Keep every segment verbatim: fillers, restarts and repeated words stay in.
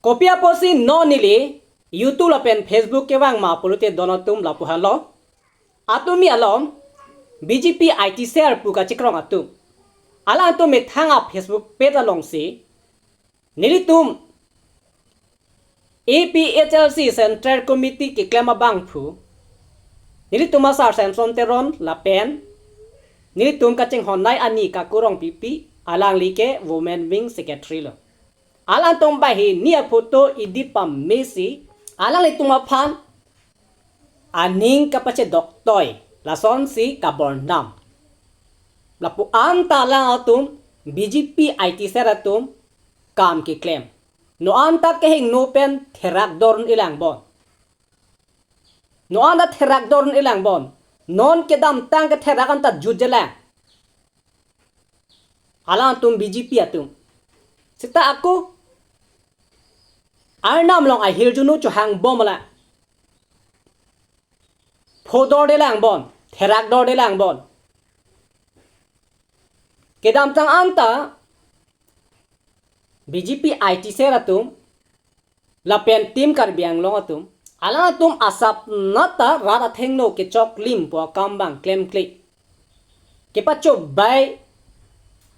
Kopi apotsi non neli YouTube lapen Facebook kevang ma pulote don atum lapu halo. Atumi along B J P I T cell pu kachekrong atum, alangtum methang a Facebook page alongsi nelitum A P H L C Central Committee keklem abangphu, nelitum asar Samson Teron lapen nelitum kachinghonnei ani Kaku Rongpipi, alangli ke Women Wing Secretary lo. Alangtum banghini aphoto edit pamesi alanglitum aphan aning kapachedoktoi, lasonsi kabor nam. Lapu anta alangtum B J P I T cell atum kam keklem. No anta kehingno pen therak dor-un-e lang bon. No anta therak dor-un-e lang bon. Non kedamtang ketherak anta jutje lang. Alangtum B J P atum. Seta ako Arnam along ahirjuno chohang bom la. Pho dorde lang bon, therak dorde lang bon. Kedamtang anta B J P I T cell atum lapen Team Karbi Anglong atum, alangtum asapnata rat athengno kechoklimpo akam abang klemkle. Kepachobai,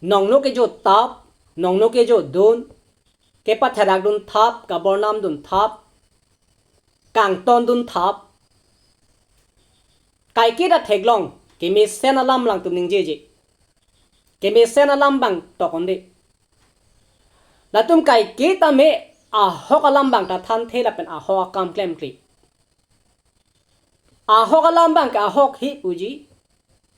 nongno kejo tap, nongno kejo dun, kepatherak dun thap, kabor nam dun thap, kangton dun thap. Kaiketa theklong, kemesen alam alangtum ningjeje. Kemesen alam abang tokon de. Latum kaiketa me ahok alam abang ta thanthe lapen ahok akam klemkle. Ahok alam abang ke ahok he puji.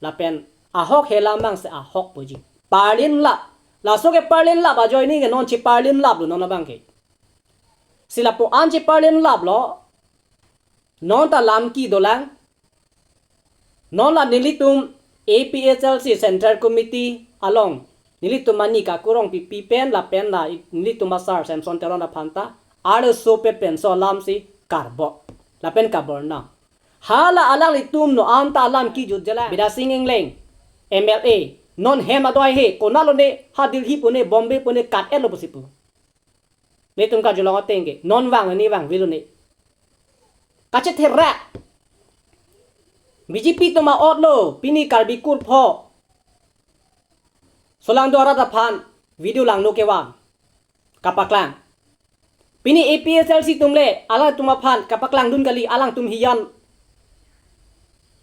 Lapen ahok he alam abang si ahok puji. Parlin lap. Laso ke parlin lap ajoine ke non cheparlin laplo non abang ke. Si lapu-an cheparlin laplo. Non ta lam kedo lang. Non la nelitum A P H L C Central Committee along nelitum ani Kaku Rongpipi pen lapen la nelitum asar Samson Teron aphan ta arloso pe penso alamsi karbok lapen kabor nam. Hala alanglitum no anta alam kejutje lang. Bidya Sing Engleng, M L A, non hem adoi he, konatlo ne, ha Delhi pu ne, Bombay pu ne, kat-etlo pusi pu. Nelitum karjulong ateng ke, non vang ne vangvelo ne. Kachetherak. B J P atum a'otlo, pini Karbi kurpho. Solangdo arat aphan, video langno kevang. Kapaklang. Pini A P H L C atum le, alangtum aphan, kapaklang dun kali, alangtum hiyan.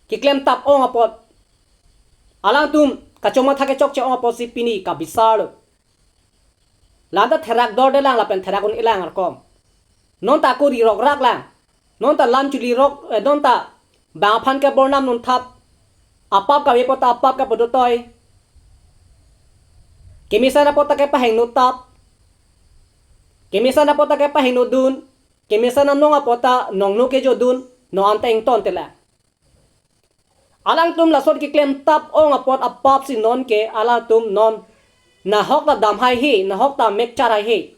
Keklem tap ong apot. Alangtum, kachomatha kechokche ong apotsi pini, kabisarlo. La anta therak dorde lang lapen therak un-e lang arkom. Non ta kuri rokrak lang. Non ta lam chuli rok, eh, non ta bang aphan kabor nam nunthap. Apap kave apot ta apap kapadotoi. Kemesen apot ta kepahingno tap. Kemesen apot ta kepahingno dun. Kemesen anong apot ta nongno kejo dun. No anta ingtonte lang. Alangtum lason keklem tap ong apot apapsi non ke alangtum non nahok ta dam haihe, nahok ta amek char haihe.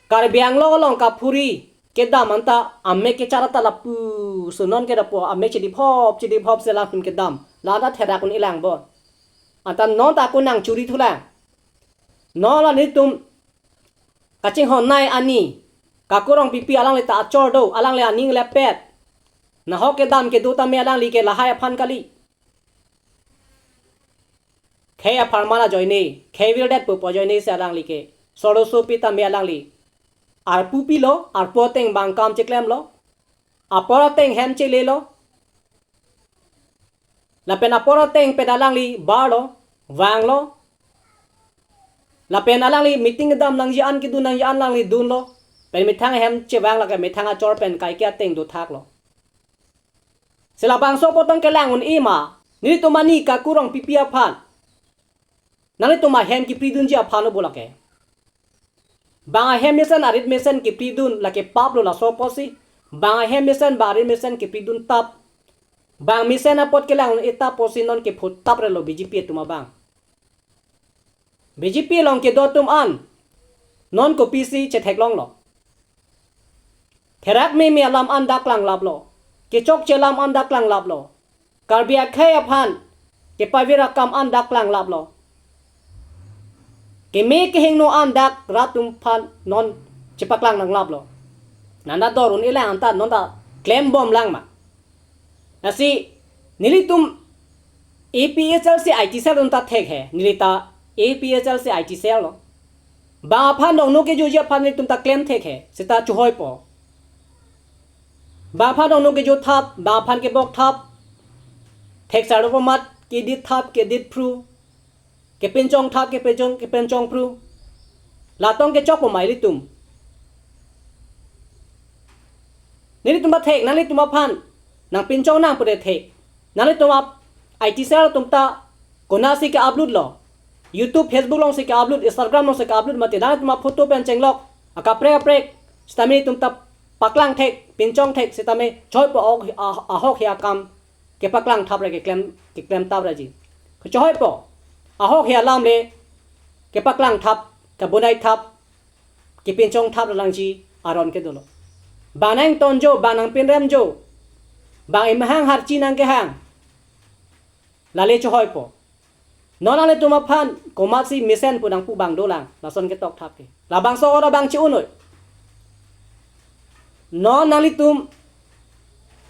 Karbi Anglong along kaphuri kedam anta amek kechar ta lapuson non ke dapo amek chediphop chediphopsi alangtum kedam. La anta therak un-e lang bon. Anta non ta ako nangchuri thulang. Non la nelitum kachinghonnei ani Kaku Rongpipi alangli ta achor do, alangli aning lepet. Nahok kedam kedo tame alangli ke lahai aphan kali. Khei apharman ajoine, khei virdet pupo ajoinesi alangli ke. Sorosopi tame alangli. Arpu pilo, arpu ateng bang kam cheklemlo. Apor ateng hem chelelo. Lapen apor ateng pen alangli barlo, vanglo. Lapen alangli meeting kedam nangji-an kedun nangji-an alangli dunlo. Pen methang hem chevang lake methang achor pen kaike ateng dothaklo. Si labangso apot tang kelang un-e ma, nelitum ani Kaku Rongpipi aphan. Nanglitum ahem kepridunji aphan lo bo lake. Bang ahem mesen arit mesen kepridun lake paplo laso apotsi. Bang ahem mesen bang arit mesen kepridun tap. Bang mesen apot kelang un-e tap apotsi non kepho tap relo B J P atum abang. B J P along kedo atum an. Non kopisi chetheklonglo. Therak meme alam an dak klanglaplo. Kechokche alam an dak klanglaplo. Karbi akhei aphan kepavir akam an dak klanglaplo. Keme kehingno an dak rat atum aphan non chepaklang nanglaplo. Nanda dor un-elang anta non ta klembomlang ma. Lasi nelitum A P H L C I T cell atum ta thek he, neli ta A P H L C I T cell lo. Bang aphan dongno kejoji aphan nelitum ta klem thek he, seta chohoipo. Bang aphan dongno kejo thap, bang aphan kebok thap, thek sarlo pu amat kedit thap, kedit phru, kepinchong thap, kepinchong, kepinchong phru. Latong kechokpo ma ilitum. Nelitum ta thek, nanglitum aphan nangpinchong nang pu te thek. Nanglitum ap I T cell atum ta konatsi ke-upload lo? YouTube, Facebook alongsi ke-upload, Instagram alongsi ke-upload mati. Nanglitum aphoto pen chenglok akaprek kaprek sitame nelitum ta paklang thek, pinchong thek sitame choipo ahok, ah-, ahok he akam kepaklang thap ra keklem, keklem thap raji. Kechohoipo. Ahok he alam le kepaklang thap, kebonai thap, kepinchong thap ra langji aron kedolo. Bang nangtonjo, bang nangpinremjo, bang imahang harchi nangkehang, lale chohoipo. Non nanglitum aphan komatsi mesen pu nangpu abang dolang, lason ketok thap ke. Labangso ora bang che-un noi. Non nanglitum,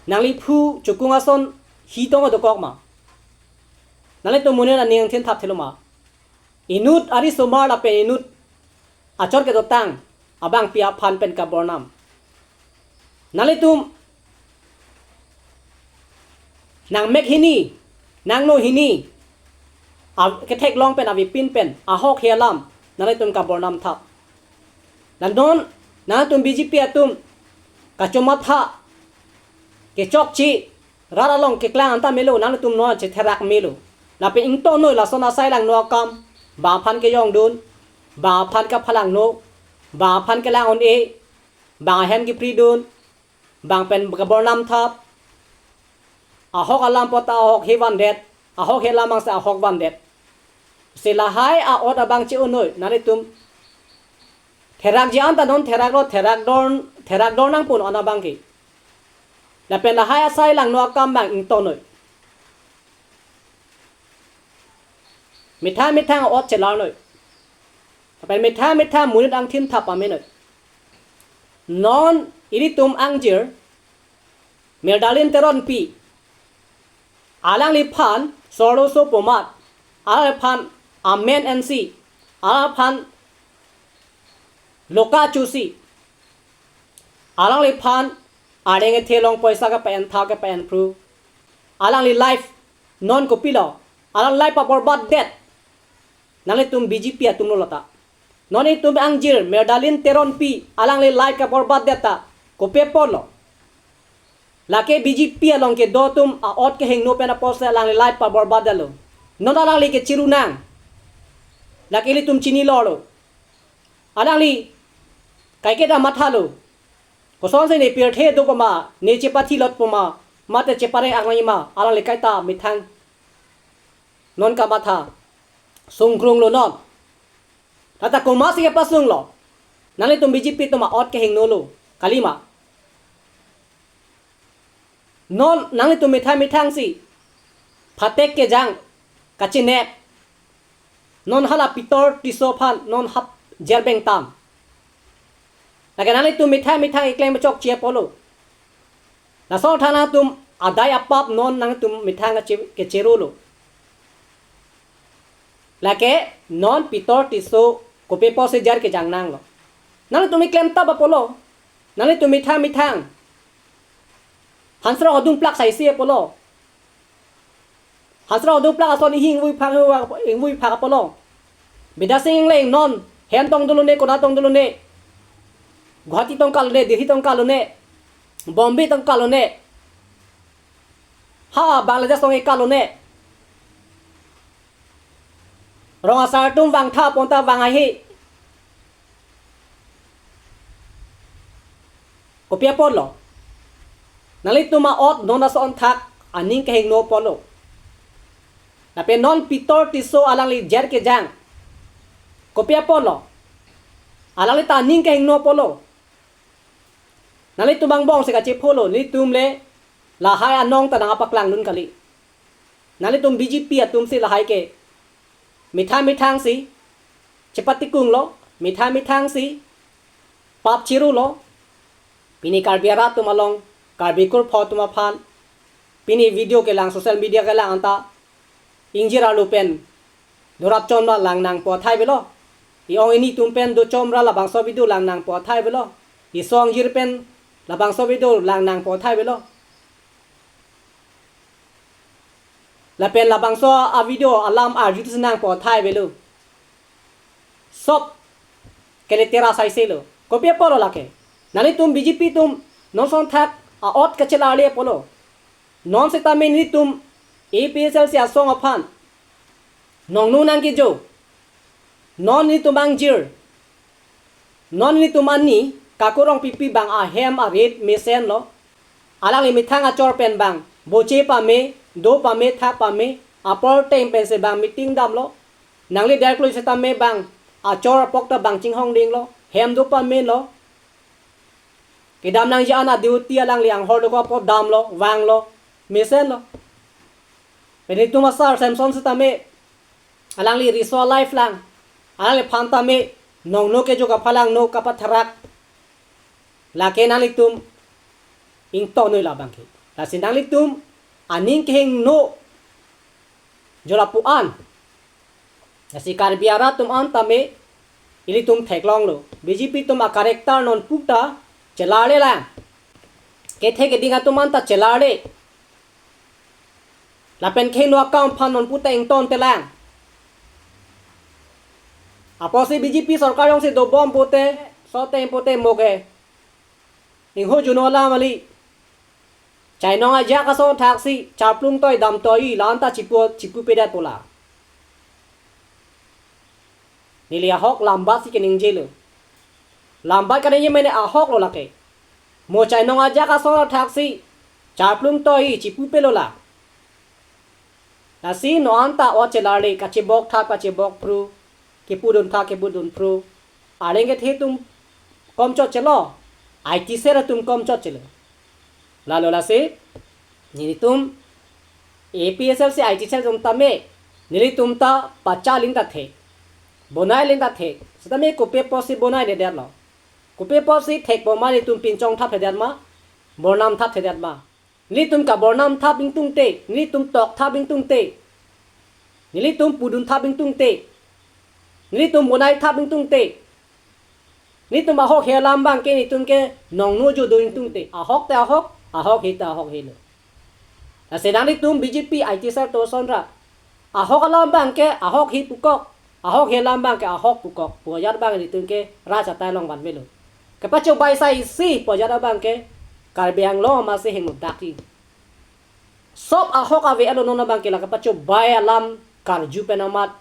nangliphu chukung ason hitong adokok ma? Nanglitum monit aning angthin thap thelo ma? Inut arisomar lapen inut achor kedotang abangpi aphan pen kabor nam. Nanglitum nangmek hini, nangno hini, a-, ketheklong pen avepin pen ahok he alam nanglitum kabor nam thap. Nang non, nangtum B J P atum kachomatha, kechokche, rat along keklang anta melo, nanglitum non chetherak melo. Lapen ingtonnoi lason asai langno akam, bang aphan kejongdun, bang aphan kaphalangno, bang aphan kelang un-e, bang ahem kepridun, bang pen kabor nam thap. Ahok alam apot ta ahok he vandet, ahok he alam angse ahok vandet. Si lahai a-ot abang che-un noi, nanglitum therakji anta non theraklo, therak dor, therak dor nangpo non abang ke. Lapen lahai asai langno akam bang ingtonnoi. Methang methang a-ot chelar noi. Lapen methang methang monit angthin thap pame noi. Non ilitum angjir Merdalin Teronpi, alangliphan Sorloso pu amat, alangliphan amen ensi, alangliphan loka chusi, alangliphan areng ethe along poisa kepa-en thap kepa-en phru. Alangli life non kopilo? Alang life paborbad det nanglitum B J P atumlo lata. Non itum angjir Merdalin Teronpi alangli life kaborbad det ta kopi apotlo? Lake B J P along kedo atum a-ot kehingno pen apotsi alangli life paborbad detlo. Non alangli kechiru nang, lake ilitum chinilo lo. Alangli kaike ta mathalo. Kosonsi ne pirthe do puma, ne chepathi lot puma, mate chepareng anglai ma, alangli kaita methang non kamatha. Sungkrunglo non. Tata komatsi kepasunglo? Nanglitum B J P atum a-ot kehingnolo, kalima? Non nanglitum methang methangsi phatek kejang kachinek. Non hala Pitor Tisso aphan non hap jer bengtam. Lake nanglitum methang methang keklem chokche apotlo. Laso than atum adai apap non nangtum methang keche-, kecherolo. Lake non Pitor Tisso kopi apotsi jer kejang nanglo? Nanglitum keklem thap apotlo. Nanglitum methang methang Hansrong adung plak saisi apotlo. Hansrong adung plak ason ihing vui phak, ingvui phak apotlo. Bidya Sing Engleng non hem tong dolo ne, kona tong dolo ne? Guwahati tong kalo ne, Delhi tong kalo ne, Bombay tong kalo ne, ha Bangladesh tong kalo ne? Rong asar atum vangtha pon ta vang ahi. Kopi apotlo? Nanglitum a-ot non ason thak aning kehingno apotlo. Lapen non Pitor Tisso alangli jer kejang, kopi apotlo? Alangli ta aning kehingno apotlo. Nanglitum angbongsi kachepholo, nelitum le lahai anong ta nangpaklangdun kali. Nanglitum B J P atumsi lahai ke methang methangsi chepatikunglo, methang methangsi Pap chirulo, pini Karbi arat atum along, Karbi kurpho atum aphan, pini video kelang, social media kelang anta, ingjir arlo pen dorap chon ma lang nangpo athai avelo. I-ong ini atum pen dochom ra labangso video lang nangpo athai avelo. Iso ingjir pen labangso video lang nangpo athai avelo. Lapen labangso a-video alam arju si nangpo athai avelo. Sob kele tera saise lo. Kopi apotlo lake? Nanglitum B J P atum non ason thak a-ot kachelarle apotlo. Non setame nelitum A P H L C asong aphan nongno nangkejo. Non nelitum angjir, non nelitum ani Kaku Rongpipi abang ahem arit mesenlo. Alangli methang achor pen abang boche pame, do pame, thak pame, apor ateng pensi abang meeting damlo. Nangli derklo setame abang achor apok ta abang chinghong dinglo, hem do pamelo. Kedam nangji an a-duty alangli anghor dokok apot damlo, vanglo, mesenlo. Pen itum asar Samson setame alangli riso a-life lang, alangliphan tame nongno kejo kapalangno kapatharak. Lake nanglitum ingtonoi labangke. Lasi nanglitum aning kehingno jo lapu-an. Lasi Karbi arat atum an tame ilitum theklonglo. B J P atum a-character non puta chelarle lang. Kethe keding atum anta chelarle. Lapen kehingno akam aphan non puta ingtonte lang. Apotsi B J P sorkar jongsi dobom pute, soteng pute mo ke ingho juno alam kali. Chainong ajak ason thaksi charplung toi dam toi la anta chipu chipupedet pu la. Neli ahok lambat si keningjelo. Lambat kaningje mene ahoklo lake. Mo chainong ajak ason thaksi charplung toi chipupelo la. Lasi non anta ot chelarle, kachebok thap kachebok phru, kepudun thap kepudun phru. Arleng kethe atum komchot chelo, I T cell atum komchot chelo. Lalo lasi nelitum A P H L C I T cell atum tame nelitum ta pacha ling ta thek, bonai ling ta thek. Setame kopi apotsi bonai dedetlo? Kopi apotsi thekpo ma? Nelitum pinchong thap thedet ma, bornam thap thedet ma? Nelitum kabornam thap ingtungte, nelitum tok thap ingtungte, nelitum pudun thap ingtungte, nelitum bonai thap ingtungte, nelitum ahokhe alam abangke nelitum ke nongno jo do ingtungte. Ahok te ahok, ahokhe te ahokhelo. Lasi nanglitum B J P I T cell atum ason ra ahok alam abangke ahokhe pukok, ahokhe alam abangke ahok pukok pu ajat abang nelitum ke rat achatai along vanvelo. Kepachobei saisi pu ajat abangke Karbi Anglong amatsi hingno dakji. Sob ahok ave alo, non abangke la kepachobei alam karju pen amat,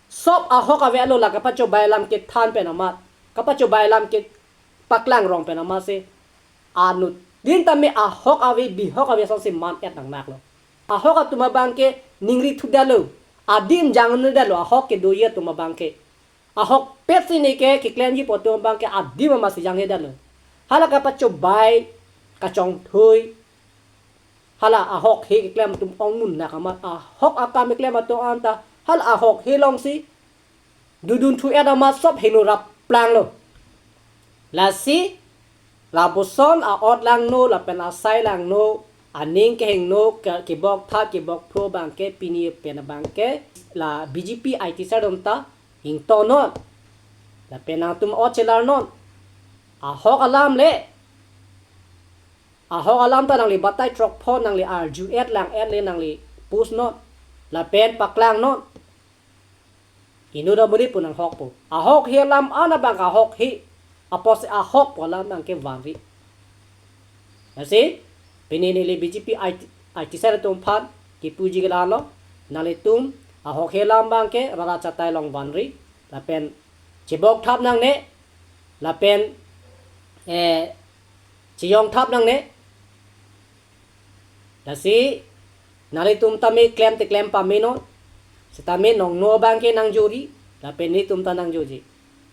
sob ahok ave alo la kepachobei alam kethan pen amat, kepachobei alam kepaklang rong pen amatsi anuttin tame ahok ave, bihok ave asonsi man-et nangnaklo. Ahok atum abangke ningri thudetlo, adim jangthudetlo, ahok kedoji atum abangke. Ahokpet si neke keklemji pu atum abangke adim amatsi janghedetlo. Hala kepachobei, kachongthui, hala ahokhe keklem atum ongmun nak amat, ahok akam keklem atum anta hala ahokhe alongsi dodun thu-et amat sob hingno rapplanglo. Lasi lapuson a-ot langno lapen asai langno, aning kehingno ke-, kebok thap kebok phru abangke pini pen abangke la B J P I T cell atum ta ingtonnon. Lapen nangtum ot chelarnon. Ahok alam le, ahok alam ta nangli batai throk phon, nangli arju-et lang-et le nangli postnon lapen paklangnon. Inut amonit pu nanghokpo. Ahokhe alam an abang ahokhe, apotsi ahok pu alam abangke vanri. Lasi pini neli B J P I T, I T cell atum aphan kipuji ke la-anlo. Nanglitum ahokhe alam abangke rat achatai along vanri, lapen chebok thap nangne, lapen, eh, chejong thap nangne. Lasi nanglitum tame klem te klem pamenon, setame nongno abangke nangjori, lapen nelitum ta nangjoji.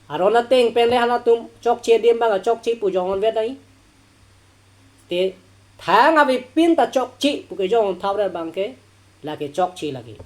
Aron ateng pen le halatum chokche adim abang chokche pu jong-onvet nai. Te thang avepin ta chokche pu kejong-on thap ra abangke lake chokche lake.